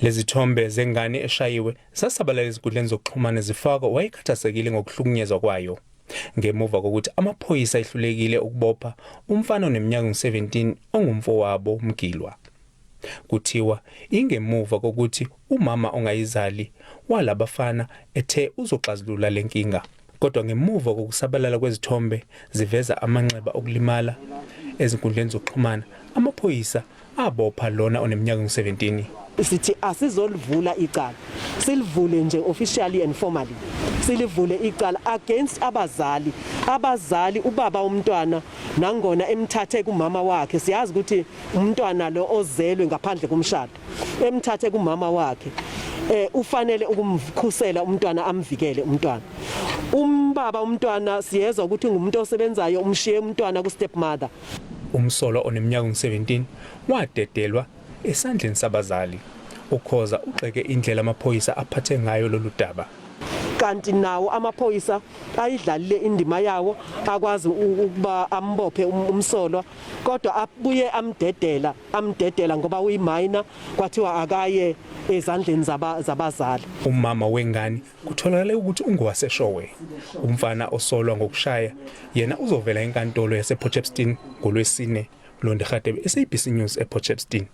Lezi thombe zengane eshayiwe zasabalala ezinkundleni zokuxhumana zifakwa wayekhathazekile ngokuhlukunyezwa kwayo. Ngemuva kokuthi amaphoyisa ehlulekile ukubopha umfana oneminyaka engu-17 ongumfowabo umgilwa. Kuthiwa ingemuva kokuthi umama ongayizali walabafana ethe uzoxazulula lenkinga. Kodwa ngemuva kokusabalala kwezithombe ziveza amanxeba okulimala ezinkundleni zokuxhumana, amaphoyisa abopha lona oneminyaka engu-17. Sithi asizolivula icala, silivule nje officially and formally, silivule icala against abazali. Abazali, ubaba womntwana nangona emthathe kumama wakhe, siyazi ukuthi umntwana lo ozelwe ngaphandle komshado, emthathe kumama wakhe, ufanele ukumkhusela umntwana, amvikele umntwana. Umbaba umntwana siyezwa ukuthi ngumuntu osebenzayo, umshiye umntwana ku stepmother. Umsolwa oneminyaka engu-17 wadedelwa esandleni sabazali. UKhoza ugxeke indlela amaphoyisa aphathe ngayo lolu daba. Kanti nawo amaphoyisa ayidlalile indima yawo, akwazi ukuba ambophe umsolwa, kodwa abuye amdedela, amdedela ngoba uyiminor, kwathiwa akaye ezandleni zabazali. Umama wengane kutholakale ukuthi ungowaseShowe. Umfana osolwa ngokushaya yena uzovela enkantolo yasePort Shepstone ngoLwesine. Mlondi Radebe, SABC News ePort Shepstone.